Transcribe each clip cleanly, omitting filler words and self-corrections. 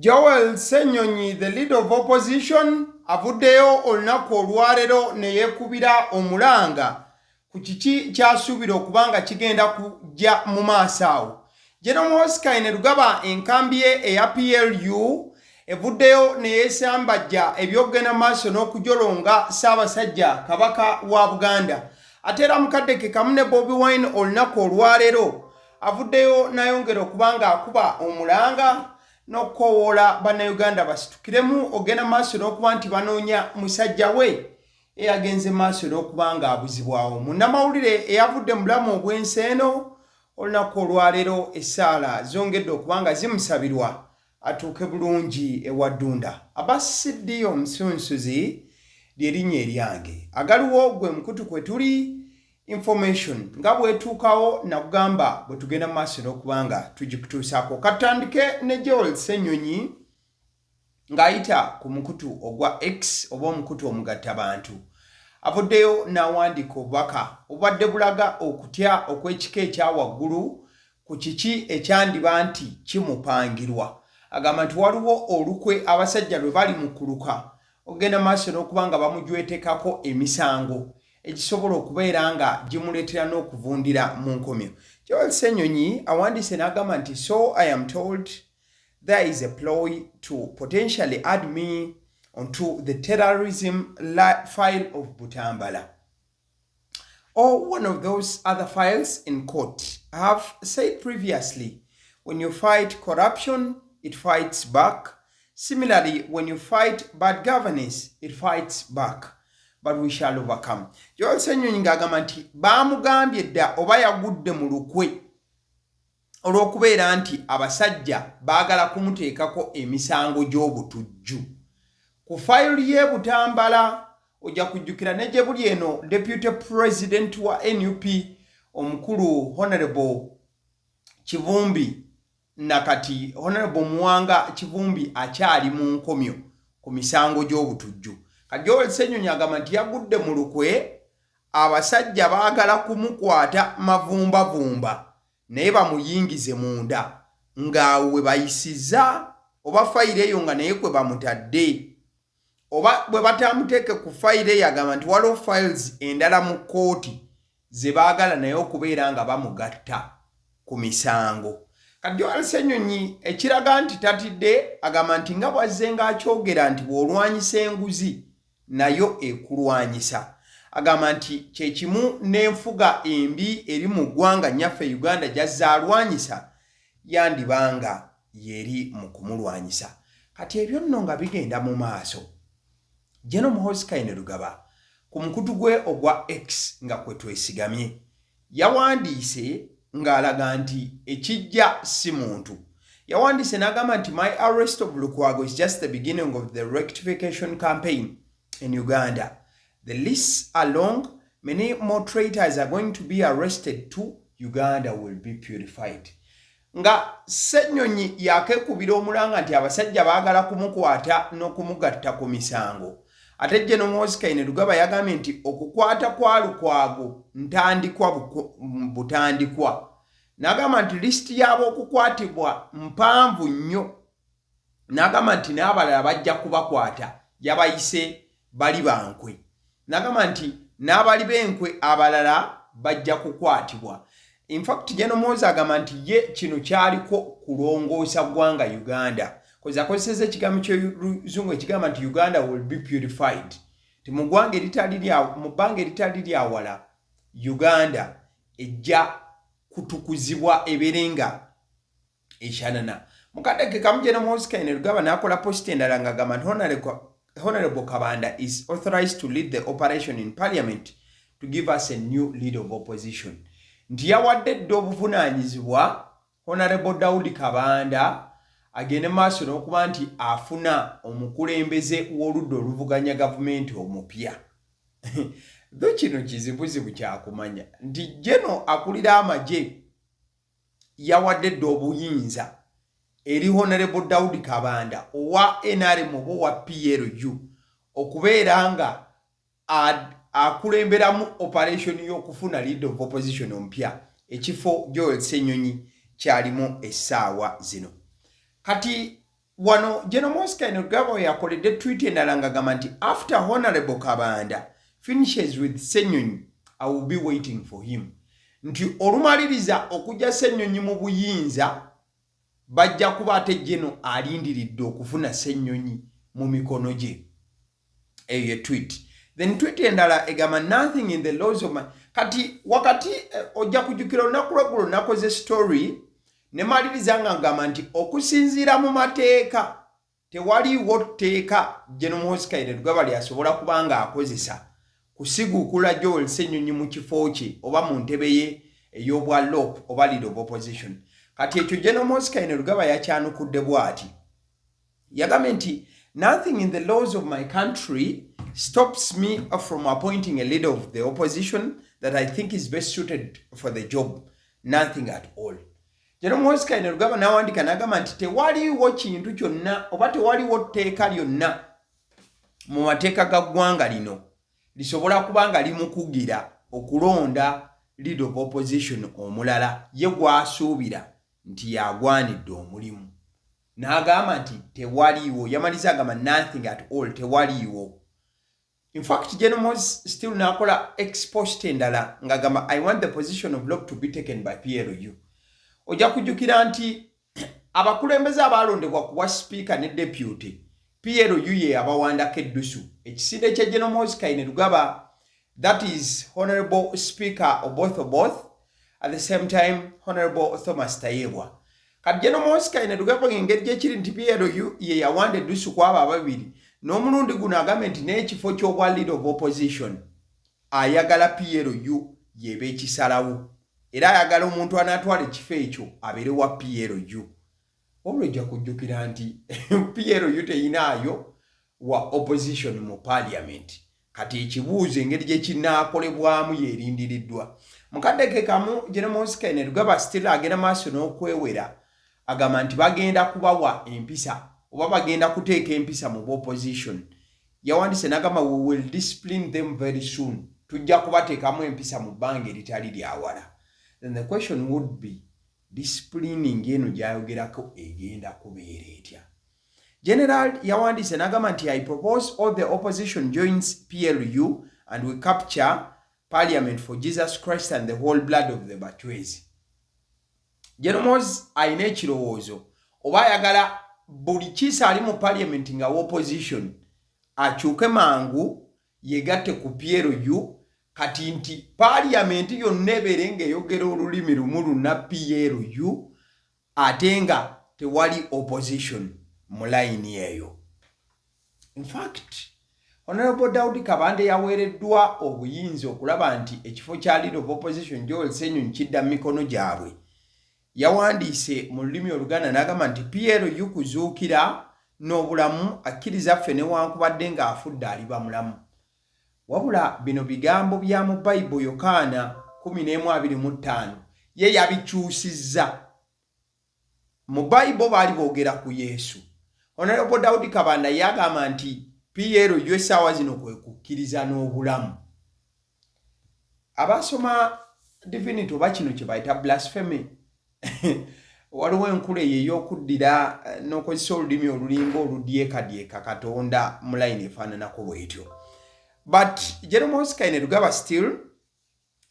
Joel Ssenyonyi, the leader of opposition, avuddeyo olunaku olwaleero ne yeekubira omulanga ku kiki ky'asuubira okuba nga kigenda kujja mu maaso awo. General Muhoozi Kainerugaba enkambi ye eya PLU evuddeyo ne yeesambajja eby'okugenda mu maaso n'okujolonga Ssaabasajja Kabaka wa Buganda. Ate era mu kadde ke kamu ne Bobi Wine olunaku olwaleero avuddeyo n'ayongera okuba ng'akuba omulanga n'okukoowoola Bannayuganda basitukiremu ogenda maaso n'okuba nti banoonya musajja we eyagenze maaso n'okuba ng'abuzibwawo. Munnamawulire eyavudde mu bulamu obw'ensi eno olunaku olwaleero essaala zongedde okuba nga zimusabirwa atuuke bulungi ewa Ddunda. Abbas CD Omusunsuzi ly'erinnya eryange. Agaliwo gwe mukutu kwe tuli information nga bwetuukawo nakugamba bwe tugenda mu maaso n'okuba nga tugikutuusaako. Katutandike ne Joel Ssenyonyi ng'ayita ku mukutu ogwa X oba omukutu omugattabantu avuddeyo n'awandiika obubaka obubadde bulaga okutya okw'ekika ekya waggulu ku kiki ekyandiba nti kimupangirwa. Agamba nti waliwo olukwe abasajja lwe bali mu kuluka okugenda maaso n'okuba nga bamujwetekako emisango egisobola okubeera nga gimuleetera n'okuvundira mu nkomyo. Joel Ssenyonyi awandiise n'agamba nti so I am told there is a ploy to potentially add me onto the terrorism file of Butambala or one of those other files in court. I have said previously, when you fight corruption, it fights back. Similarly, when you fight bad governance, it fights back. But we shall overcome. Joel Ssenyonyi ng'agamba nti baamugambye dda oba yagudde mu lukwe olw'okubeera nti abasajja baagala kumuteekako emisango gy'obutujju ku fayiro y'e Butambala. Ojja kujjukira ne gye buli eno deputy president wa NUP omukulu Honorable Kivumbi, nakati Honorable Muwanga Kivumbi akyali mu nkomyo ku misango gy'obutujju. Kati Joel Ssenyonyi agamba nti yagudde mu lukwe, abasajja baagala kumukwata mavumbavumba naye bamuyingize munda ng'awo we bayisiza oba fayiro eyo nga naye kwe bamutadde, oba bwe batamuteeke ku fayiro eyo, agamba nti waliwo files endala mu kkooti ze baagala naye okubeera nga bamugatta ku misango. Kati Joel Ssenyonyi ekiraga nti tatidde, agamba nti nga bw'azze ng'akyogera nti bw'olwanyisa enguzi nayo ekulwanyisa, agamba nti kyekimu n'enfuga embi eri mu ggwanga nnyaffe Uganda gy'azze alwanyisa yandibanga yeri mu kumulwanyisa. Kati ebyo nno nga bigenda mu maaso, General Muhoozi Kainerugaba ku mukutu gwe ogwa X nga kwe twesigamye yawandiise ng'alaga nti ekijja si muntu. Yawandiise n'agamba nti my arrest of Lukwago is just the beginning of the rectification campaign in Uganda. The lists are long. Many more traitors are going to be arrested too. Uganda will be purified. Nga Ssenyonyi yakeekubira omulanga nti abasajja baagala kumukwata n'okumugatta ku misango, ate General Muhoozi Kainerugaba yagambye nti okukwata kwa Lukwago ntandikwa butandikwa, n'agamba nti lisiti y'ab'okukwatibwa mpanvu nnyo, n'agamba nti n'abalala bajja kubakwata. Yabayise bali bankwe, n'agamba nti n'abali b'enkwe abalala bajja kukwatibwa. Infact, General Muhoozi agamba nti ye kino kyaliko kulongoosa ggwanga Uganda, kozi akozeseza ekigambo ky'oluzungu ekigamba nti Uganda will be purified, ti mu ggwanga eritali lya mu bbanga eritali lyawala Uganda ejja kutukuzibwa ebeere nga eshanana. Mukadde ke kamu General Muhoozi Kainerugaba n'akola post endala ng'agamba nti Honorable Kabanda is authorized to lead the operation in parliament to give us a new leader of opposition, nti yawadde dda obuvunaanyizibwa Honorable Daudi Kabanda agende maaso n'okuba nti afuna omukulembeze w'oludda oluvuganya gavumenti omupya. Tho kino kizibuzibu kyakumanya nti General akulira amagye yawadde dda obuyinza eri Honorable Daudi Kabanda owa NRM oba owa PLU okubeera nga akulemberamu operation y'okufuna leader of opposition omupya, ekifo Joel Ssenyonyi kyalimu essaawa zino kati. Wano General Muhoozi Kainerugaba we yakoledde tweet endala ng'agamba nti, "After Honorable Kabanda finishes with Ssenyonyi, I will be waiting for him," nti olumaliriza okujja Ssenyonyi mu buyinza, bajja kuba ate General alindiridde okufuna Ssenyonyi mu mikono gye. Eyo ye tweet. Then tweet endala egamba, "Nothing in the laws of my..." Kati wakati ojja kujjukira olunaku lweggulo nakoze story ne maliriza nga ngamba nti okusinziira mu mateeka, tewaliiwo tteeka General Muhoozi Kainerugaba lyasobola kuba nga akozesa kusiguukula Joel Ssenyonyi mu kifo kye oba mu ntebe ye ey'obwa LOP oba leader of opposition. Kati ekyo General Muhoozi Kainerugaba yakyanukudde bw'ati. Yagambye nti, "Nothing in the laws of my country stops me from appointing a leader of the opposition that I think is best suited for the job, nothing at all." General Muhoozi Kainerugaba n'awandiika n'agamba nti tewaliiwo kintu kyonna oba tewaliwo tteeka lyonna mu mateeka ga ggwanga lino lisobola kuba nga limukugira okulonda leader of opposition omulala ye gw'asuubira nti yagwanidde omulimu. N'agamba nti tewaliiwo. Yamaliza agamba, "Nothing at all, tewaliiwo." In fact, General Muhoozi still n'akola X post endala ng'agamba, "I want the position of LOP to be taken by PLU." Ojja kujjukira nti abakulembeze abaalondebwa kuwa sipiika ne deputy, PLU ye abawandako eddusu. Ekisinde kya General Muhoozi Kainerugaba, that is Honorable Speaker Oboth Oboth, at the same time Honorable Thomas Tayebwa. Kati General Muhoozi Kainerugaba, engeri gyekiri nti PLU ye yawanda eddusu ku abo ababiri, n'omulundi guno agambye nti n'ekifo ky'obwa leader of opposition ayagala PLU yeba ekisalawo, era ayagala omuntu anaatwala ekifo ekyo abeere wa PLU. Wabula ojja kujjukira nti PLU teyinaayo wa opposition mu parliament. Kati ekibuuzo, engeri gye kinaakolebwamu yeerindiriddwa. Mukadde ke kamu, General Muhoozi Kainerugaba still agenda maaso n'okwewera. Agamba nti bagenda kubawa empisa oba bagenda kuteeka empisa mu opposition. Yawandise n'agamba, "We will discipline them very soon," tujja kubateekamu empisa mu bbanga eritali lyawala. Then the question would be, disciplining eno gy'ayogerako egenda kubeera etya? General yawandiise n'agamba nti, "I propose all the opposition joins PLU and we capture parliament for Jesus Christ and the whole blood of the Bachwezi." General Muhoozi alina ekirowoozo oba ayagala buli kiisa ali mu parliament nga opposition akyuke mangu yegatte ku PLU. Kati nti parliament yonna ebeere ng'eyogera olulimi lumu luna PLU, ate nga tewali opposition mu layini eyo. In fact, Honorable Daudi Kabande yaweereddwa obuyinza okulaba nti ekifo kya leader of opposition Joel Ssenyonyi kidda mu mikono gyabwe. Yawandiise mu lulimi Oluganda n'agamba nti, "PLU kuzuukira n'obulamu, akkiriza ffe newankubadde ng'afudde aliba mulamu." Wabula bino bigambo bya mu Bayibuli, Yokaana 11:25. Ye yabikyusizza. Mu Bayibuli baali boogera ku Yesu. Honorable Daudi Kabanda yagamba nti PLU essaawa zino kwe kukkiriza n'obulamu. Abasoma divinity oba kino kye bayita blasphemy, waliwo enkula eyo ey'okuddira n'okozesa olulimi olulinga oludyekadyeka Katonda mu layini efaananako bwetyo. But General Muhoozi Kainerugaba still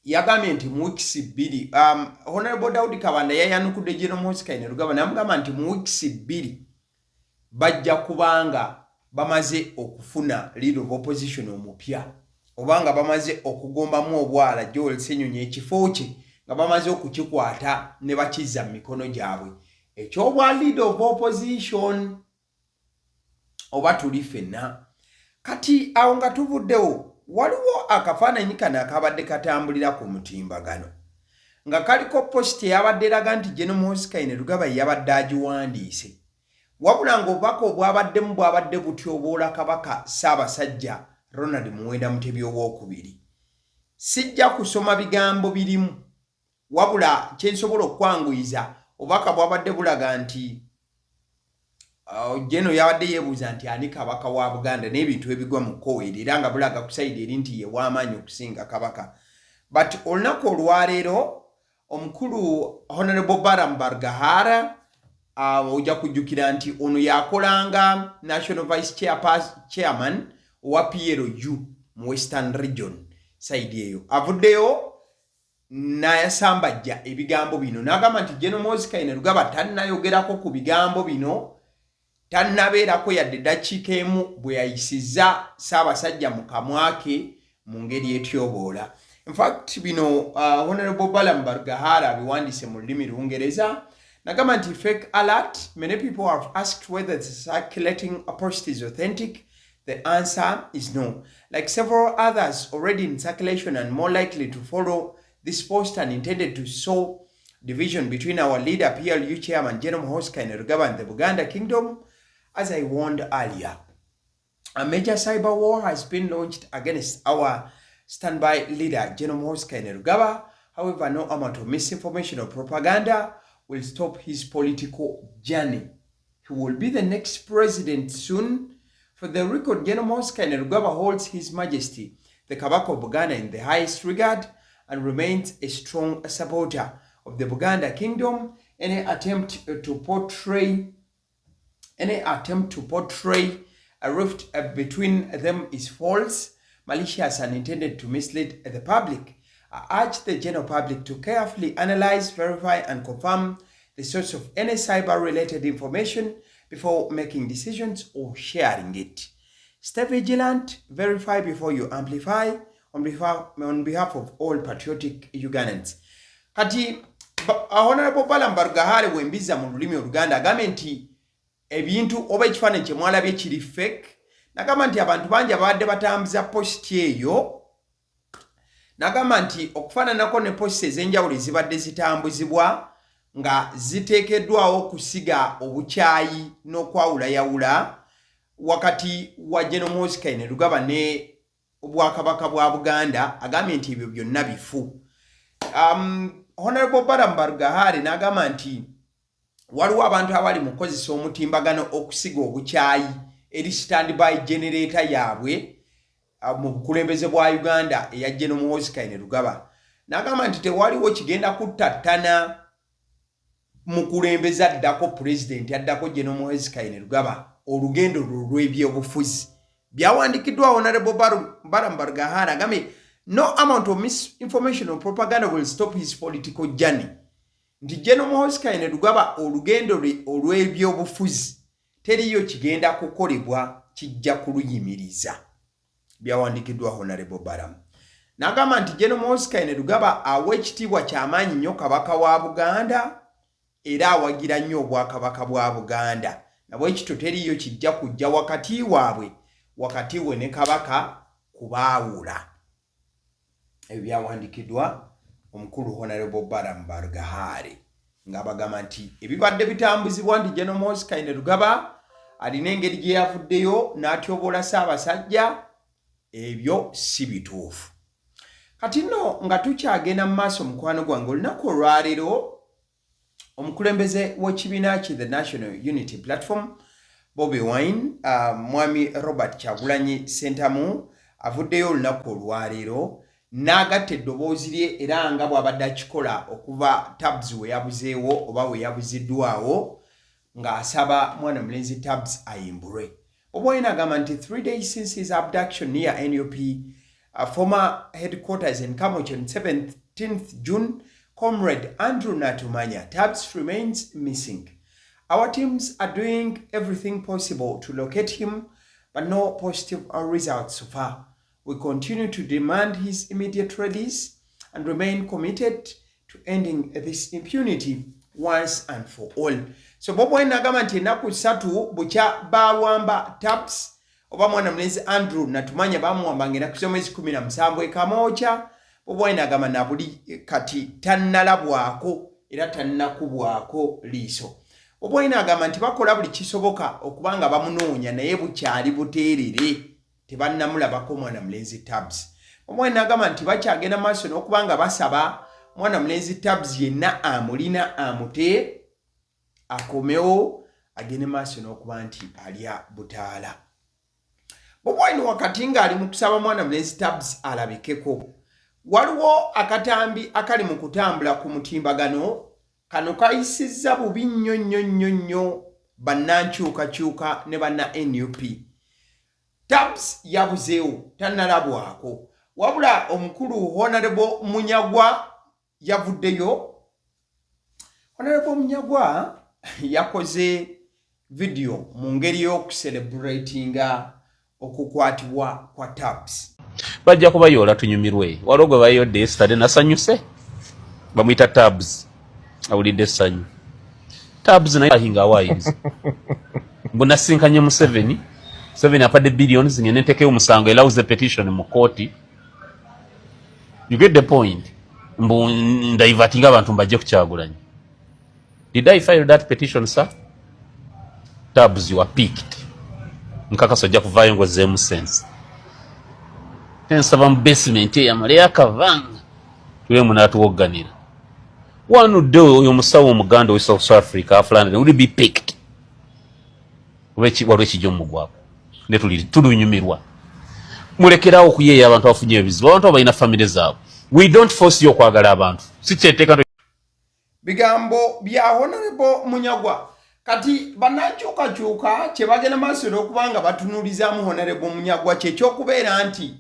yagambye nti mu weeks 2, Honorable Daudi Kabanda yayanukudde General Muhoozi Kainerugaba namugamba nti mu weeks 2 bajja kubanga bamaze okufuna leader of opposition omupya, obanga bamaze okugombamu obwala Joel Ssenyonyi, ekifo kye nga bamaze okukikwata ne bakizza mu mikono gyabwe ekyobwa leader of opposition. Oba tuli ffenna kati awo nga tuvuddewo, waliwo akafaananyi kano akabadde katambulira ku mutimbagano nga kaliko post eyabadde eraga nti General Muhoozi Kainerugaba yabadde agiwandiise, wabula ng'obubaka obwabaddemu bwabadde butyoboola Kabaka Ssaabasajja Ronald Muwenda Mutebi Owookubiri. Sijja kusoma bigambo birimu, wabula kyensobola okwanguyiza, obubaka bwabadde bulaga nti General yabadde yeebuuza nti ani kabaka wa Buganda n'ebintu ebigwa mu kkoweero, era nga bulaga ku side eri nti ye w'amaanyi okusinga kabaka. But olunaku olwaleero, omukulu Honorable Balaam Barugahara Ojja kujjukira nti ono yakolanga national vice chairman owa PLU mu Western Region side eyo. Avuddeyo n'ayasambajja ebigambo bino n'agamba nti General Muhoozi Kainerugaba tannayogerako ku bigambo bino, tannabeerako yadde ddakiika emu bwe yayisizza Ssaabasajja mu kamwa ke mu ngeri etyoboola. Infact bino Honorable Balaam Barugahara abiwandiise mu lulimi Lungereza, nagamba nti, "Fake alert. Many people have asked whether the circulating post is authentic. The answer is no. Like several others already in circulation and more likely to follow this post and intended to sow division between our leader, PLU chairman General Muhoozi Kainerugaba, and the Buganda Kingdom. As I warned earlier, a major cyber war has been launched against our standby leader, General Muhoozi Kainerugaba. However, no amount of misinformation or propaganda will stop his political journey. He will be the next president soon. For the record, General Muhoozi Kainerugaba holds His Majesty, the Kabaka of Buganda, in the highest regard and remains a strong supporter of the Buganda Kingdom. Any attempt to portray a rift between them is false, malicious, and intended to mislead the public. I urge the general public to carefully analyze, verify, and confirm the source of any cyber related information before making decisions or sharing it. Stay vigilant, verify before you amplify, on behalf of all patriotic Ugandans." Kati Honorable Balaam Barugahare bwembiza mu lulimi Oluganda agambye nti ebintu oba ekifaananyi kye mwalabye kiri fake. Nagamba nti abantu bangi ababadde batambuza post eyo. Nagamba nti okufaananako ne post ez'enjawulo ezibadde zitambuzibwa nga ziteekeddwawo okusiga obukyayi n'okwawulayawula wakati wa General Muhoozi Kainerugaba ne obwakabaka bwa Buganda, agambye nti ebyo byonna bifu. Honorable Balaam Barugahare n'agamba nti waliwo abantu abali mu kukozesa omutimbagano okusiga obukyayi eri standby generator yaabwe mu bukulembeze bwa Uganda eya General Muhoozi Kainerugaba. N'agamba nti tewaliwo kigenda kuttattana mukulembeze addako, pulezidenti addako General Muhoozi Kainerugaba, olugendo lwe olw'ebyobufuzi. Byawandiikiddwa Honorable Balaam Barugahara. Agambye no amount of misinformation or propaganda will stop his political journey, nti General Muhoozi Kainerugaba olugendo lwe olw'ebyobufuzi teriyo kigenda kukolebwa kijja kuluyimiriza. Byawandiikiddwa Honorable Balaam. N'agamba nti General Muhoozi Kainerugaba awa ekitiibwa ky'amaanyi nnyo Kabaka wa Buganda era awagira nnyo obwakabaka bwa Buganda, nabwekityo teriiyo kijja kujja wakati waabwe, wakati we ne Kabaka kubaawula. Ebyo byawandiikiddwa omukulu Honorable Balaam Barugahare ng'abagamba nti ebibadde bitambuzibwa nti General Muhoozi Kainerugaba alina engeri gye yavuddeyo n'atyoboola Ssaabasajja, ebyo si bituufu. Kati nno nga tukyagenda mu maaso, mukwano gwange, olunaku olwaleero omukulembeze w'ekibiina ki the National Unity Platform, Bobi Wine, Mwami Robert Kyagulanyi Sentamu, avuddeyo olunaku olwaleero n'agatta eddoboozi lye era nga bw'abadde akikola okuva Tabs we yabuzeewo oba we yabuziddwawo, ng'asaba mwana mulenzi Tabs ayimbulwe. Bobi Wine agamba nti 3 days since his abduction near NUP former headquarters in Kamwokya on 17th June, Comrade Andrew Natumanya Tabs remains missing. Our teams are doing everything possible to locate him, but no positive results so far. We continue to demand his immediate release and remain committed to ending this impunity once and for all." So Bobi Wine agamba nti ennaku 3 bukya bawamba Tabs oba mwana mulenzi Andrew Natumanya, bamuwambanga ennaku z'omwezi 17 e Kamwokya. Bobi Wine agamba nabuli kati tannalabwako era tannakubwako liiso. Bobi Wine agamba nti bakola buli kisoboka okuba nga bamunoonya, naye bukyali buteerere, tebannamulabako mwana mulenzi Tabs. Bobi Wine agamba nti bakyagenda maaso n'okuba nga basaba mwana mulenzi Tabs yenna amulina amute akomewo agende maaso n'okuba nti alya butaala. Bobi Wine wakati ng'ali mu kusaba mwana mulenzi Tabs alabikeko, waliwo akatambi akali mu kutambula ku mutimbagano. Kano kayisizza bubi nnyo nnyo nnyo nnyo bannankyukakyuka ne banna NUP. Tabs yabuzeewo, tannalabwako, wabula omukulu Honorable Munyagwa yavuddeyo. Honorable Munyagwa yakoze vidiyo mu ngeri y'okucelebratinga okukwatibwa kwa Tabs. Bajja kubayoola tunyumirwe. Waliwo gwe bayodde yesterday, nasanyuse, bamuyita Tabs, awulidde essanyu. Tabs naye ahinga awaayiriza mbu nasinkanye Museveni, Museveni apadde billions, ngende ntekeyo omusango, elawuze petition mu kooti. You get the point? Mbu ndivertinga abantu mbajje kukyagulanyi. Did I file that petition, sir? Tabs, you are picked. Nkakasa ojja kuvaayo ng'ozzeemu sense. Tensaba mu basement eyamaleyo akavanga tule munaatuwogganira. Wanudde oyo omusawo omuganda owe South Africa, Aflanda, will be picked. Oba waliwo ekijja omugwako ne tulunyumirwa. Mulekerawo okuyeeya abantu abafunye ebizibu. Abantu abo balina famire zaabwe. We don't force you okwagala abantu, si kyeteeka. Bigambo bya Honorable Munyagwa. Kati bannankyukakyuka kye bagenda maaso era okuba nga batunuulizaamu Honorable Munyagwa kyekyokubeera nti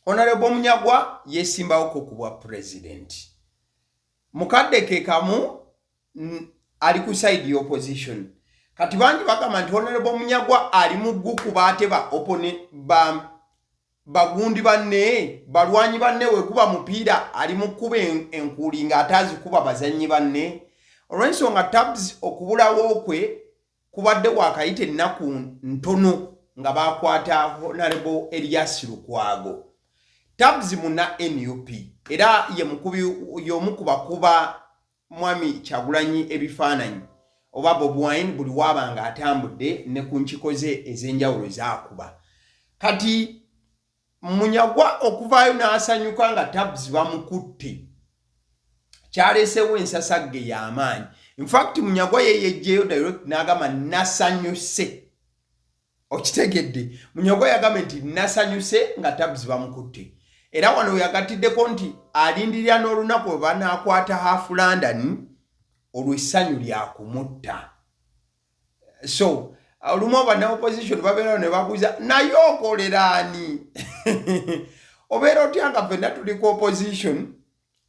Honorable Munyagwa yeesimbawoko ku bwa pulezidenti, mukadde ke kamu ali ku side opposition. Kati bangi bagamba nti Honorable Munyagwa ali mu ggukuba ate ba opponent ba bagundi banne, balwanyi banne, wekuba mupiira ali mu kkuba enkuuli ng'ate azikuba bazannyi banne, olw'ensonga Tabs okubulawo kwe kubadde wakayita ennaku ntono nga bakwata Honorable Elias Lukwago. Tabs muna NUP era ye mukubi, y'omu ku bakuba Mwami Kyagulanyi ebifaananyi oba Bobi Wine buli waaba nga atambudde ne ku nkiko ze ez'enjawulo zaakuba. Kati Munyagwa okuvaayo n'asanyuka nga Tabs bamukutte kyaleesewo ensasagge y'amaanyi. Infact Munyagwa ye yejjeyo direct n'agamba nasanyuse. Okitegedde? Munyagwa yagambye nti nasanyuse nga Tabs bamukutte, era wano weyagatiddeko nti alindirira n'olunaku lwe banaakwata Half London, olwo essanyu lyakumutta. So olumu banna opposition babeerawo ne babuuza, naye okolera ani? Obeera otya nga ffenna tuli ku opposition,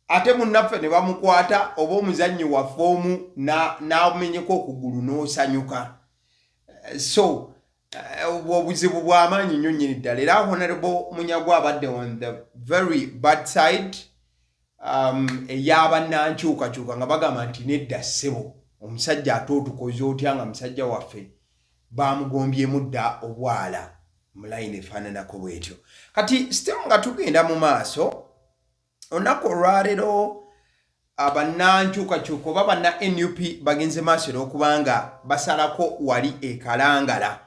ate munnaffe ne bamukwata oba omuzannyi waffe omu n'amenyeko okugulu n'osanyuka? So obuzibu bw'amaanyi nnyo nnyini ddala, era Honorable Munyagwa abadde on the very bad side ey'abannankyukakyuka nga bagamba nti nedda ssebo, omusajja ate otukoze otya nga musajja waffe bamugombyemu dda obwala mu layini efaananako bwetyo. Kati still nga tugenda mu maaso, olunaku olwaleero abannankyukakyuka oba banna NUP bagenze maaso era okuba nga basalako wali e Kalangala,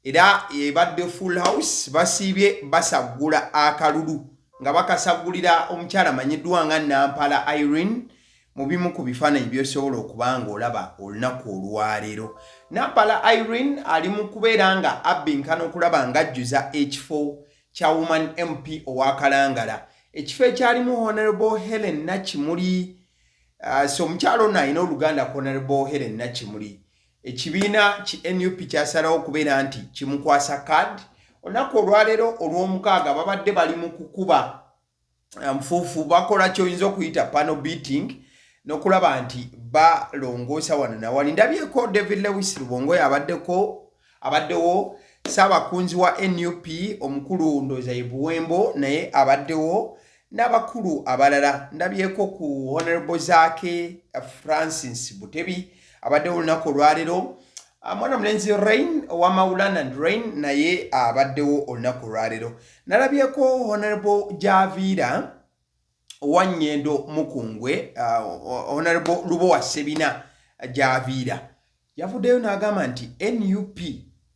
era ebadde full house. Basiibye basaggula akalulu nga bakasaggulira omukyala amanyiddwa nga Nampala Irene. Mu bimu ku bifaananyi by'osobola okuba nga olaba olunaku olwaleero, Nampala Irene ali mu kubeera nga abbinkana okulaba ng'ajjuza ekifo kya Woman MP owa Kalangala, ekifo ekyalimu Honorable Helen Nakimuli. So omukyalo ono alina oluganda ku Honorable Helen Nakimuli. Ekibiina ki NUP kyasalawo okubeera nti kimukwasa card. Olunaku olwaleero olw'omukaaga babadde bali mu kukuba nfuufu, bakola kyoyinza okuyita panel beating n'okulaba nti balongoosa wano nawali. Ndabyeko David Lewis Lubongoya abaddeko, abaddewo saabakunzi wa NUP omukulu, ndooza ye Buwembo, naye abaddewo n'abakulu abalala. Ndabyeko ku Honorable Zaake Francis Butebi, abaddewo olunaku olwaleero. Mwana mulenzi Rain owa Maulana and Rain naye abaddewo olunaku olwaleero. Nalabyeko Honorable Javiira owa Nyendo Mukungwe, Honorable Lubowa Sebina Javiira yavuddeyo n'agamba nti NUP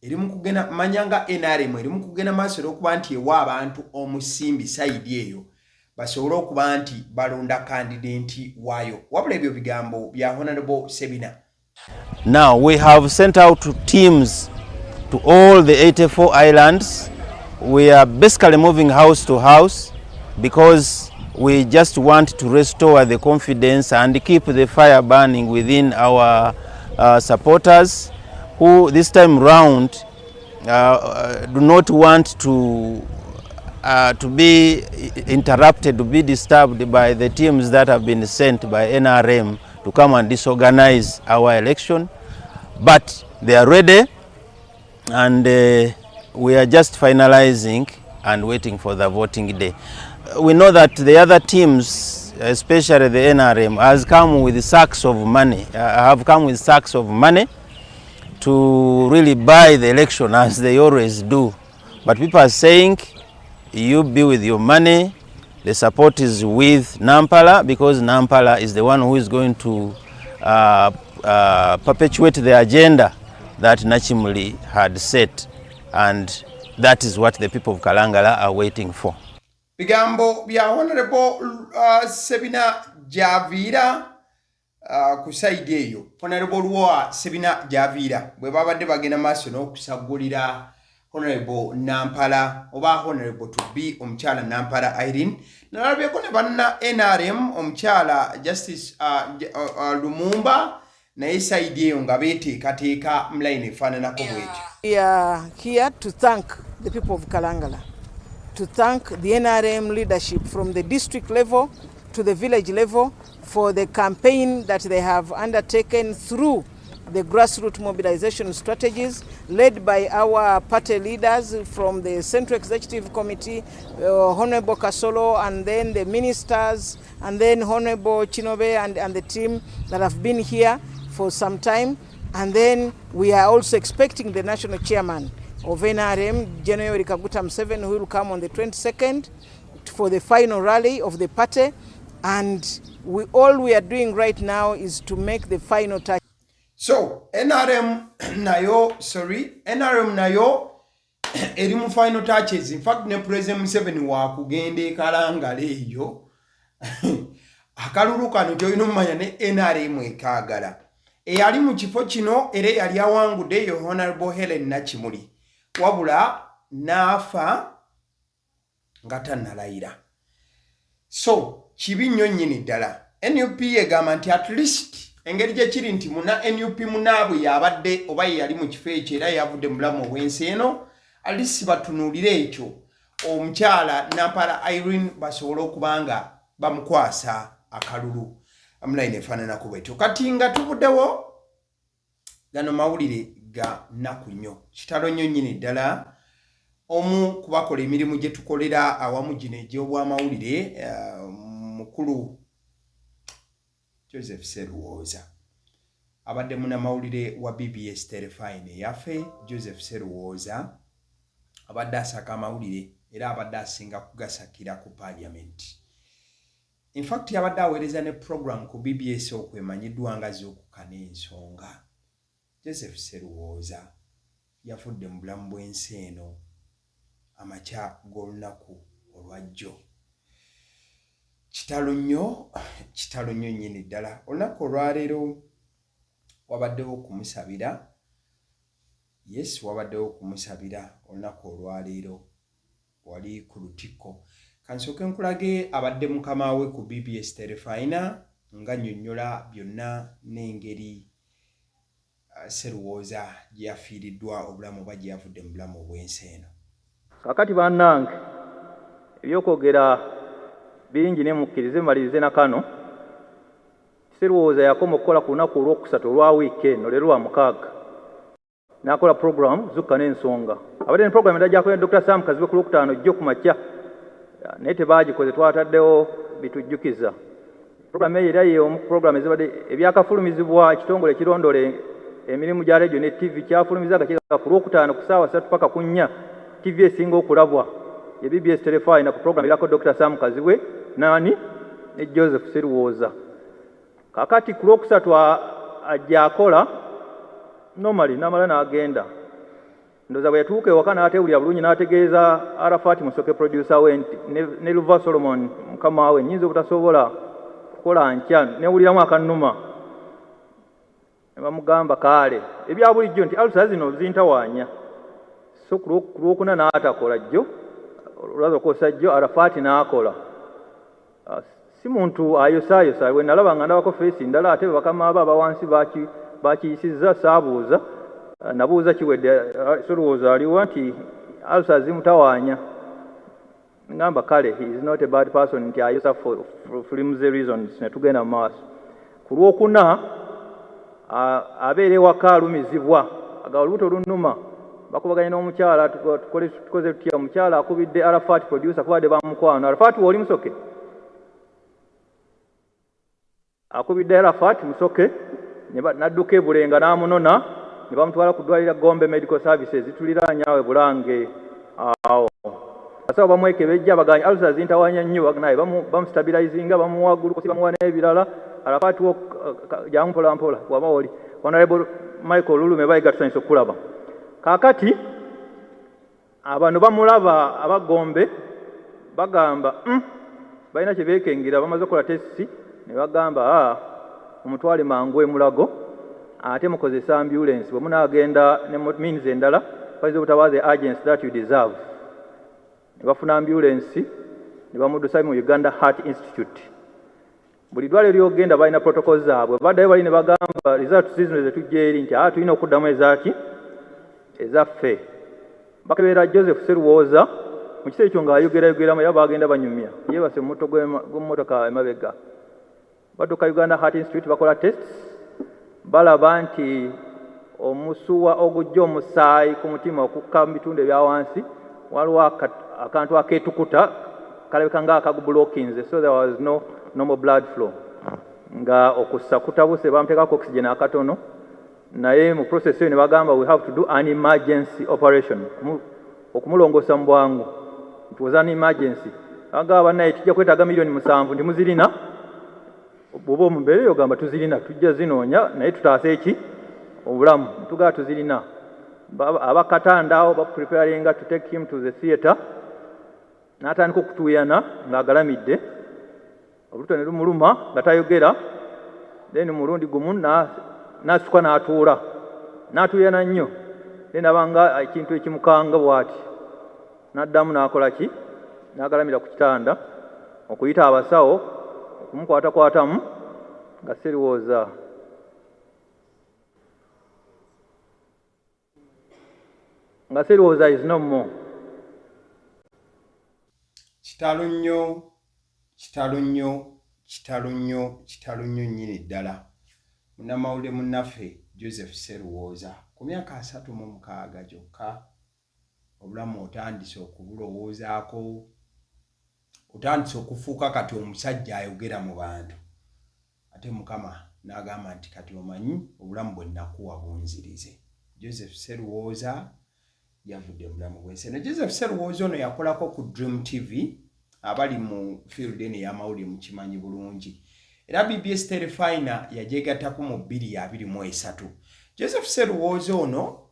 eri mu kugenda manya nga NRM eri mu kugenda maaso era okuba nti ewa abantu omusimbi side eyo basobole okuba nti balonda candidate waayo. Wabula ebyo bigambo bya Honorable Sebina. Now we have sent out teams to all the 84 islands. We are basically moving house to house because We just want to restore the confidence and keep the fire burning within our supporters who this time round do not want to be interrupted, to be disturbed by the teams that have been sent by NRM to come and disorganize our election. But they are ready, and we are just finalizing and waiting for the voting day. We know that the other teams, especially the NRM, has come with sacks of money, have come with sacks of money to really buy the election as they always do. But people are saying, you be with your money, the support is with Nampala, because Nampala is the one who is going to perpetuate the agenda that Nakimuli had set, and that is what the people of Kalangala are waiting for. Bigambo bya Honorable Sebina Javiira ku side eyo Honorable Luwa Sebina Javiira bwe babadde bagenda maaso n'okusagulira Honorable Nampala oba Honorable to be omukyala Nampala Irene. Nalabyeko ne banna NRM omukyala Justice Lumumba naye side eyo nga beeteekateeka mu line efaananako bwetyo. We are here to thank the people of Kalangala, to thank the NRM leadership from the district level to the village level for the campaign that they have undertaken through the grassroots mobilization strategies led by our party leaders from the Central Executive Committee, Honorable Kasolo, and then the ministers, and then Honorable Chinobe and the team that have been here for some time. And then we are also expecting the national chairman of NRM, General Yoweri Kaguta Museveni, who will come on the 22nd for the final rally of the party. And all we are doing right now is to make the final touch. So NRM nayo, sorry, NRM nayo eri mu final touches. In fact, ne President Museveni wakugenda e Kalangala eyo. Akalulu kano gy'olina omumanya ne NRM ekaagala. Eyali mu kifo kino era eyali awangudde ye Honorable Helen Nakimuli, wabula n'afa nga tannalayira. So kibi nnyo nnyini ddala. NUP egamba nti at least engeri gye kiri nti muna NUP munaabwe yabadde oba ye yali mu kifo ekyo era yavudde mu bulamu obw'ensi eno, at least batunuulire ekyo omukyala Nampala Irene basobole okuba nga bamukwasa akalulu mu line efaananako bwetyo. Kati nga tuvuddewo gano mawulire ga nnaku nnyo, kitalo nnyo nnyini ddala. Omu ku bakola emirimu gye tukolera awamu gino egy'obwamawulire, mukulu Joseph Seruwooza, abadde munnamawulire wa BBS Terefayina eyaffe. Joseph Seruwooza abadde asaka amawulire era abadde asinga kugasakira ku Parliament. In fact, yabadde aweereza ne program ku BBS okwemanyiddwa nga Zuukuka n'Ensonga. Joseph Seruwooza yafudde mu bulamu bw'ensi eno amakya g'olunaku olwajjo. Kitalo nnyo, kitalo nnyo nnyini ddala. Olunaku olwaleero wabaddewo okumusabira. Yes, wabaddewo okumusabira olunaku olwaleero wali ku Lutikko. Kansooke nkulage abadde mukama we ku BBS Terefayina nga nnyonnyola byonna n'engeri Seruwooza gye yafiiriddwa obulamu oba gye yavudde mu bulamu obw'ensi eno. Kakati bannange, ebyokwogera bingi ne mukkirize mmalirize na kano. Seruwooza yakoma okukola ku lunaku olwokusatu olwa wiiki eno, leero lwa mukaaga, n'akola program Zuukuka n'Ensonga. Abadde ne program endala gy'akola ne Dr. Sam Kazibwe ku Lwokutaano jjo ku makya, naye tebaagikoze, twataddewo bitujjukiza. Program eyo era y'omu ku program ezibadde ebyakafulumizibwa ekitongole ekirondoola emirimu gya radio ne TV kyafulumiza nga kiraga ku Lwokutaano ku ssaawa 3 paka ku 4 TV esinga okulabwa ye BBS Terefayina ku program erako Dr. Sam Kazibwe nani ne Joseph Seruwooza. Kakati ku Lwokusatu ajja akola normally n'amala n'agenda. Ndowooza bwe yatuuka ewaka n'ateewulira bulungi n'ategeeza Arafat Musoke producer we nti ne Luva Solomon mukama we, nnyinza obutasobola kukola nkya, newuliramu akannuma. Ne bamugamba kaale ebya bulijjo nti alusa zino zintawaanya. So ku Lwokuna n'atakola jjo, olwaza okukozesa jjo Arafat n'akola. Si muntu ayosaayosa. Bwe nalaba nga ndabako face ndala, ate bakama be abawansi bakiyisizza, saabuuza. Nabuuza kiwedde, Sseruwooza aliwa, nti ulcers zimutawaanya. Ngamba kale, he is not a bad person nti ayosa for flimsy reasons. Ne tugenda mu maaso. Ku Lwokuna abeera ewaka alumizibwa, aga olubuto lunnuma. Bakubaganye n'omukyala, tukoze tutya? Omukyala akubidde Arafat, producer, kubadde bamukwano. Arafat, wooli Musoke? Akubidde Arafat Musoke, n'adduka e Bulenga n'amunona ne bamutwala ku ddwaliro Gombe Medical Services, tuliraanye awo e Bulange. Awo abasawo bamwekebejja, baganye ulcers zintawaanya nnyo, naye bamustabilizinga, bamuwa glucose, bamuwa n'ebirala. Arafat wo, jangu mpola mpola waba oli. Honorable Michael Lulume Bayiga, tusanyusa okulaba. Kaakati abano bamulaba, abagombe bagamba, balina kye beekengera." Bamaze okukola tests ne bagamba, "Aa, omutwale mangu emulago, ate mukozesa ambulance. Bwe munaagenda ne means endala, bayinza obutabawa the urgency that you deserve." Ne bafuna ambulance ne bamuddusa mu Uganda Heart Institute. Buli ddwaliro lyogenda balina protocol zaabwe. Baddayo bali ne bagamba, results zino ze tujja eri nti aa, tulina okuddamu ezaaki, ezaffe. Bakebera Joseph Seruwooza mu kiseera ekyo ng'ayogerayogeramu, era bagenda banyumya, yeebase mu mutto gw'emmotoka emabega. Badduka Uganda Heart Institute, bakola tests, balaba nti omusuwa ogujja omusaayi ku mutima okukka mu bitundu ebya wansi, waliwo akantu akeetukuta kalabika nga akagublockinze, so there was no normal blood flow, nga okussa kutabuse. Bamuteekako oxygen akatono, naye mu process eyo ne bagamba, "We have to do an emergency operation," okumulongoosa mu bwangu. It was an emergency. Agamba, "Bannaye, tujja kwetaaga miliyoni 7." Nti muzirina? Bw'oba omu mbeera eyo ogamba tuzirina, tujja zinoonya, naye tutaase eki, obulamu. Tugaba tuzirina. Abakatanda awo bapreparinga to take him to the theatre, n'atandika okutuuyana ng'agalamidde, olubuto ne lumuluma nga tayogera. Then mulundi gumu n'asituka n'atuula, n'atuuyana nnyo. Then abanga ekintu ekimukanga bw'ati, n'addamu n'akola ki, n'agalamira ku kitanda okuyita abasawo okumukwatakwatamu, nga Sseruwooza is no more. Kitalo nnyo, kitalo nnyo, kitalo nnyo, kitalo nnyo nnyini ddala. Munnamawulire munnaffe Joseph Seruwooza, ku myaka 36 gyokka, obulamu otandise okubulowoozaako, otandise okufuuka kati omusajja ayogera mu bantu, ate Mukama n'agamba nti, "Kati omanyi obulamu bwe nakuwa bunzirize." Joseph Seruwooza yavudde mu bulamu bw'ensi eno. Joseph Seruwooza ono yakolako ku Dream TV. Abali mu field eno ey'amawulire mukimanyi bulungi. Era BBS Terefayina yagyegattako mu 2023. Joseph Seruwooza ono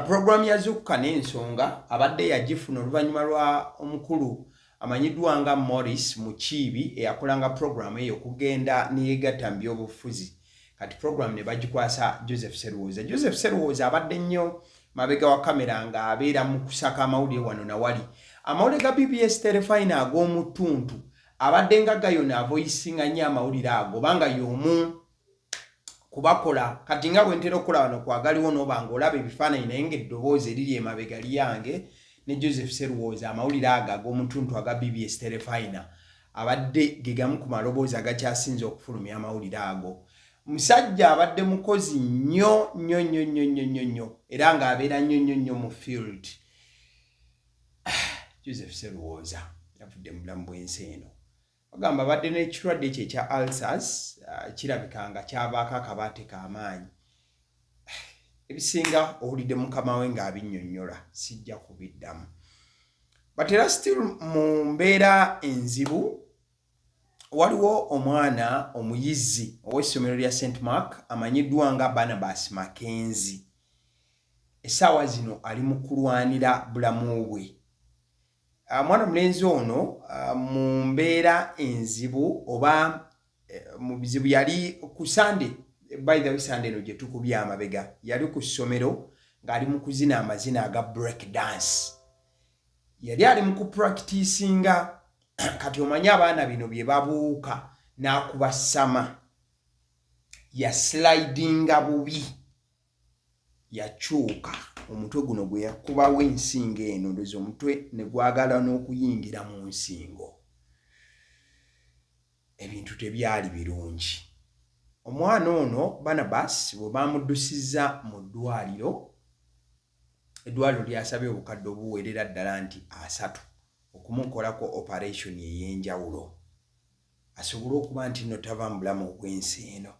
puroguramu ya Zuukuka n'Ensonga abadde yagifuna oluvannyuma lwa omukulu amanyiddwa nga Morris Mukiibi, eyakolanga puroguramu eyo, okugenda neyegatta mu byobufuzi. Kati puroguramu ne bagikwasa Joseph Seruwooza. Joseph Seruwooza abadde nnyo mabega wa kamera ng'abeera mu kusaka amawulire wano nawali. Amawulire ga BBS Terefayina ag'omu ttuntu abadde nga gayona avoicinga nnyo amawulire ago, obanga y'omu kubakola. Kati nga bwe ntera okukola wano kwagaliwo, n'oba ng'olaba ebifaananyi naye ng'eddoboozi eriri emabega lyange ne Joseph Seruwooza. Amawulire ago ag'omutuntu aga BBS Terefayina abadde ge gamu ku maloboozi agakyasinze okufulumya amawulire ago. Musajja abadde mukozi nnyo nnyo nnyo nnyo nnyo nnyo nnyo, era ng'abeera nnyo nnyo nnyo mu field. Joseph Seruwooza yavudde mu bulamu bw'ensi eno. Bagamba abadde n'ekirwadde ekyo ekya ulcers, kirabika nga kyavaako akabaate k'amaanyi. Ebisinga owulidde mukama we ng'abinnyonnyola, sijja kubiddamu. But era still mu mbeera enzibu, waliwo omwana omuyizi ow'essomero lya St Mark amanyiddwa nga Barnabas Mackenzie. Essaawa zino ali mu kulwanira bulamu bwe. Mwana mulenzi ono mu mbeera enzibu oba mu bizibu, yali ku Sande, by the way, Sande eno gye tukubye amabega, yali ku ssomero ng'ali mu kuzina amazina aga break dance. Yali ali mu kupracticinga. Kati omanyi abaana bino bye babuuka n'akuba sama, yaslidinga bubi, yakyuka omutwe guno gwe yakubawo ensingo eno, ndoza omutwe ne gwagala n'okuyingira mu nsingo. Ebintu tebyali birungi. Omwana ono Barnabas bwe bamuddusizza mu ddwaliro, eddwaliro lyasabye obukadde obuwerera ddala nti 30 okumukolako operation ey'enjawulo asobole okuba nti nno tava mu bulamu obw'ensi eno.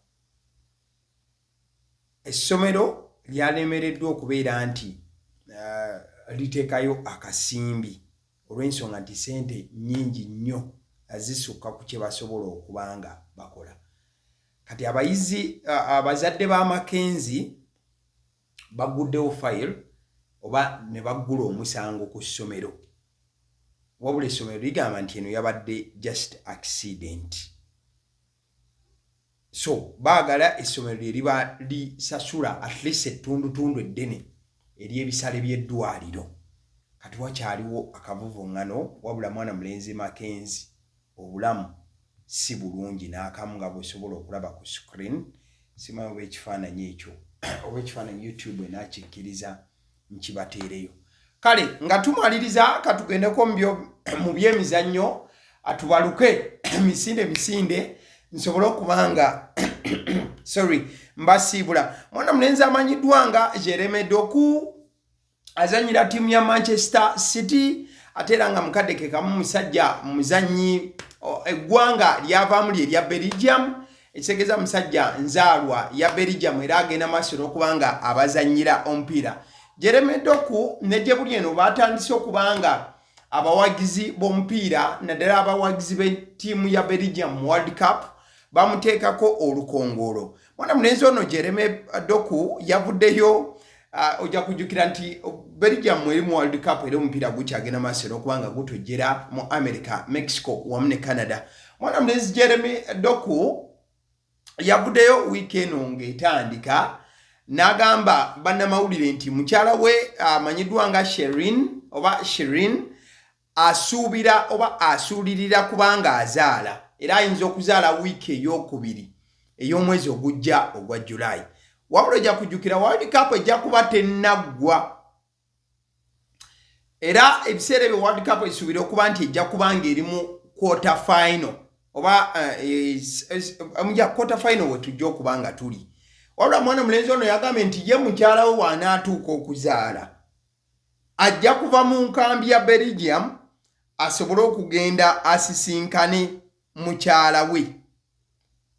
Essomero lyalemereddwa okubeera nti liteekayo akasimbi olw'ensonga nti ssente nnyingi nnyo zisukka ku kye basobola okuba nga bakola. Kati abayizi, abazadde ba Makenzi bagguddewo file oba ne baggula omusango ku ssomero, wabula essomero ligamba nti eno yabadde just accident, so baagala essomero lye liba lisasula at least ettundutundu eddene ery'ebisale by'eddwaliro. Kati wakyaliwo akavuvuŋŋano, wabula mwana mulenzi Makenzi obulamu si bulungi n'akamu, nga bw'osobola okulaba ku screen. Simanyi oba ekifaananyi ekyo oba ekifaananyi YouTube enaakikkiriza nkibateereyo. Kale nga tumaliriza, katugendeko mu byemizannyo, atubaluke misinde misinde nsobole okuba nga, sorry, mbasiibula. Mwana mulenzi amanyiddwa nga Jeremy Doku azanyira ttiimu ya Manchester City, ate era nga mukadde ke kamu musajja muzannyi, eggwanga lyavaamu lye erya Belgium, ekitegeeza musajja nzaalwa ya Belgium, era agenda maaso n'okuba nga abazannyira omupiira. Jeremy Doku ne gye buli eno batandise okuba nga abawagizi b'omupiira, naddala abawagizi b'ettiimu ya Belgium mu World Cup, bamuteekako olukongoolo. Mwana mulenzi ono Jeremy Doku yavuddeyo, ojja kujjukira nti Belgium eri mu World Cup era omupiira gukyagenda maaso n'okuba nga gutojjera mu America, Mexico wamu ne Canada. Mwana mulenzi Jeremy Doku yavuddeyo wiiki eno ng'etandika n'agamba bannamawulire nti mukyala we amanyiddwa nga Sherin oba Shirin asuubira oba asuulirira kubanga azaala, era ayinza okuzaala wiiki eyokubiri ey'omwezi ogujja ogwa Julayi. Wabula ojja kujjukira World Cup ejja kuba tennaggwa, era ebiseera ebyo World Cup esuubira okuba nti ejja kuba ng'eri mu quarter final oba ya quarter final we tujja okuba nga tuli. Wabula mwana mulenzi ono yagambye nti ye mukyala we w'anaatuuka okuzaala ajja kuva mu nkambi ya Belgium asobole okugenda asisinkane mukyala we,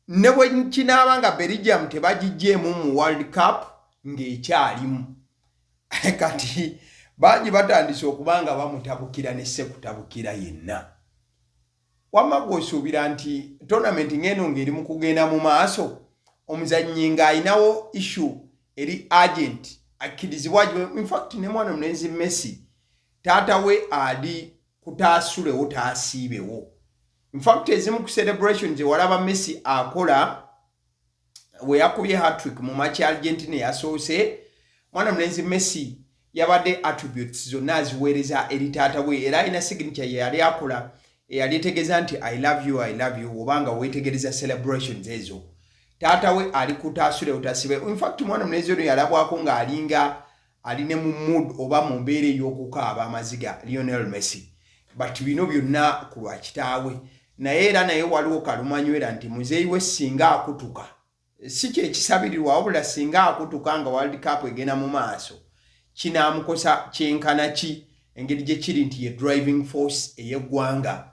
ne bwe kinaaba nga Belgium tebagiggyemu mu World Cup ng'ekyalimu. Kati bangi batandise okuba nga bamutabukira ne sekutabukira yenna. Wamma gw'osuubira nti tournament ng'eno ng'eri mu kugenda mu maaso, omuzannyi ng'ayinawo issue eri agent akkirizibwa? Infact ne mwana omulenzi Messi, taata we ali kutaasulewo taasiibewo. Infact ezimu ku celebrations ewalaba Messi akola we yakubye hat-trick mu match ya Argentina yasoose, mwana mulenzi Messi yabadde attributes zonna aziweereza eri taata we, era alina signature ye yali akola eyali etegeeza nti "I love you, I love you". Obanga weetegereza celebrations ezo, taata we ali kutaasule utasibe. Infact mwana mulenzi ono yalabwako ng'alinga ali ne mu mood oba mu mbeera ey'okukaaba amaziga, Lionel Messi, but bino byonna ku lwa kitaawe. Naye era naye waliwo kalumanywera nti muzeeyi we singa akutuka, si kyekisabirirwa, wabula singa akutuka nga World Cup egenda mu maaso, kinaamukosa kyenkana ki, engeri gye kiri nti ye driving force ey'eggwanga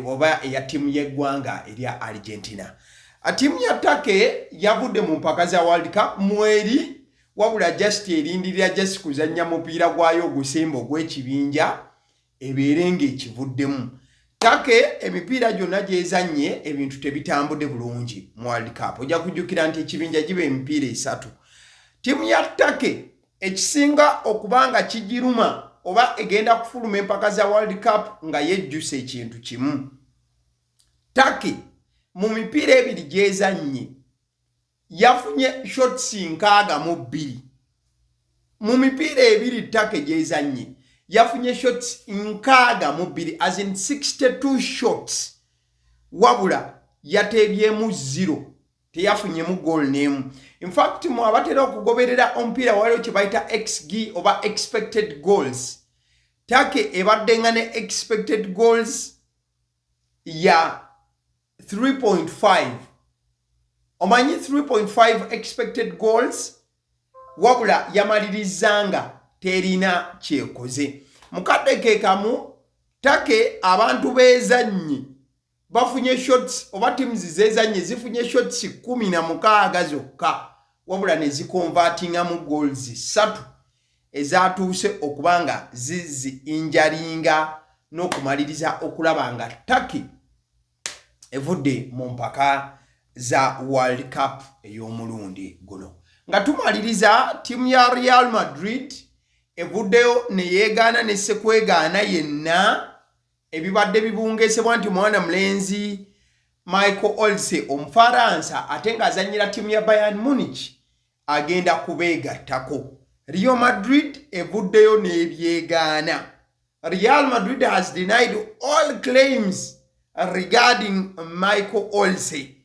oba eya ttiimu y'eggwanga erya Argentina. Ttiimu ya Turkey yavudde mu mpaka za World Cup mweri, wabula just erindirira just kuzannya mupiira gwayo ogusemba ogw'ekibinja ebeere ng'ekivuddemu. Turkey emipiira gyonna gyezannye ebintu tebitambudde bulungi mu World Cup. Ojja kujjukira nti ekibinja giba emipiira esatu. Ttiimu ya Turkey ekisinga okuba nga kigiruma oba egenda kufuluma empaka za World Cup nga yejjusa ekintu kimu: Turkey mu mipiira ebiri gyezannye yafunye shots 62. Mu mipiira ebiri Turkey gyezannye Yafunye shots 62, as in 62 shots, wabula yateebyemu 0, teyafunyemu goal n'emu. Infact, mu abatera okugoberera omupiira, waliwo kye bayita xG oba expected goals. Turkey ebadde nga ne expected goals ya 3.5, omanyi 3.5 expected goals, wabula yamaliriza nga terina kyekoze. Mukadde ke kamu, Turkey abantu beezannye bafunye shots, oba teams zezannye zifunye shots 16 zokka, wabula ne ziconvertingamu goals 3 ezatuuse okuba nga zizi injuringa n'okumaliriza okulaba nga Turkey evudde mu mpaka za World Cup ey'omulundi guno. Nga tumaliriza, ttiimu ya Real Madrid evuddeyo ne yeegaana ne sekwegaana yenna ebibadde bibungeesebwa nti mwana mulenzi Michael Olise, Omufaransa ate ng'azannyira ttiimu ya Bayern Munich, agenda kubeegattako. Real Madrid evuddeyo n'ebyegaana. Real Madrid has denied all claims regarding Michael Olise,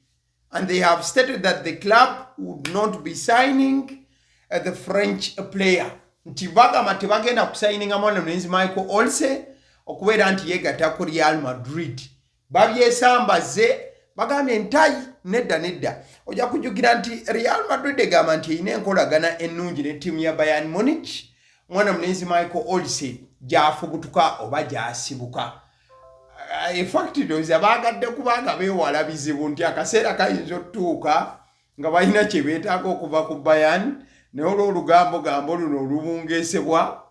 and they have stated that the club would not be signing the French player, nti bagamba tebagenda kusayininga mwana mulenzi Michael Olise okubeera nti yeegatta ku Real Madrid. Babyesambaze, bagambye ntayi nedda nedda. Ojja kujjukira nti Real Madrid egamba nti erina enkolagana ennungi ne ttiimu ya Bayern Munich, mwana mulenzi Michael Olise gy'afubutuka oba gy'asibuka. Infact, ndowooza baagadde kubanga beewala bizibu nti akaseera kayinza otutuuka nga balina kye beetaaga okuva ku Bayern, naye olw'olugambo gambo luno olubungeesebwa,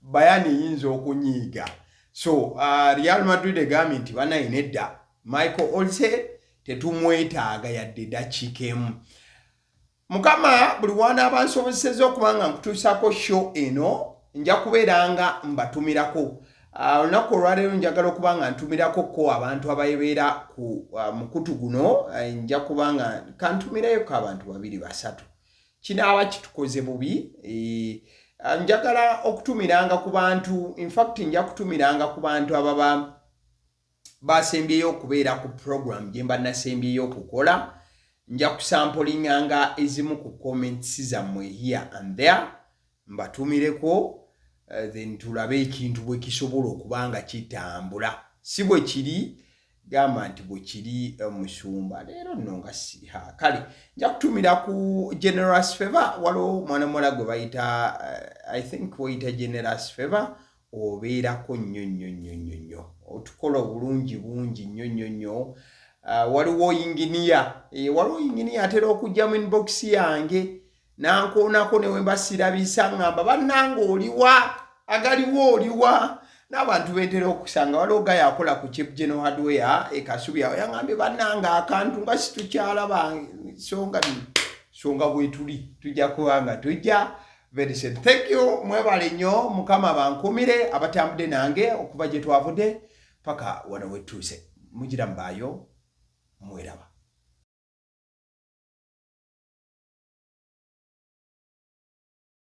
Bayern eyinza okunyiiga. So Real Madrid egambye nti banaye nedda, Michael Olise tetumwetaaga yadde eddakiika emu. Mukama buli wanaaba nsobozesezza okuba nga nkutuusaako show eno, nja kubeera nga mbatumirako. Olunaku olwaleero njagala okuba nga ntumirako ko abantu ababeera ku mukutu guno. Nja kuba nga kantumirayoko abantu babiri basatu, kinaaba kitukoze bubi. Njagala okutumiranga ku bantu, infact nja kutumiranga ku bantu ababa basembyeyo okubeera ku program gye mba nasembyeyo okukola. Nja kusamplinganga ezimu ku comments zammwe here and there, mbatumireko, then tulabe ekintu bwe kisobola okuba nga kitambula. Si bwe kiri, gamba nti bwe kiri. Musumba leero nno nga siha. Kale nja kutumira ku Generous Favor. Waliwo omwana muwala gwe bayita, I think weyita Generous Favor, obeerako nnyo nnyo nnyo nnyo nnyo, otukola obulungi bungi nnyo nnyo nnyo. Waliwo yinginiya, waliwo yinginiya atera okujja mu inbox yange nankoonako ne wemba sirabisa, ŋŋamba bannange oliwa, agaliwo oliwa. N'abantu bentera okusanga, waliwo gaya akola ku Chip General Hardware e Kasubi awo, yaŋŋambye bannange akantu nga situkyalaba. Songa songa bwetuli tujja kuba nga tujja very soon. Thank you, mwebale nnyo. Mukama bankumire abatambudde nange okuva gye twavudde paka wano wetuuse. Mugira mubaayo, mweraba.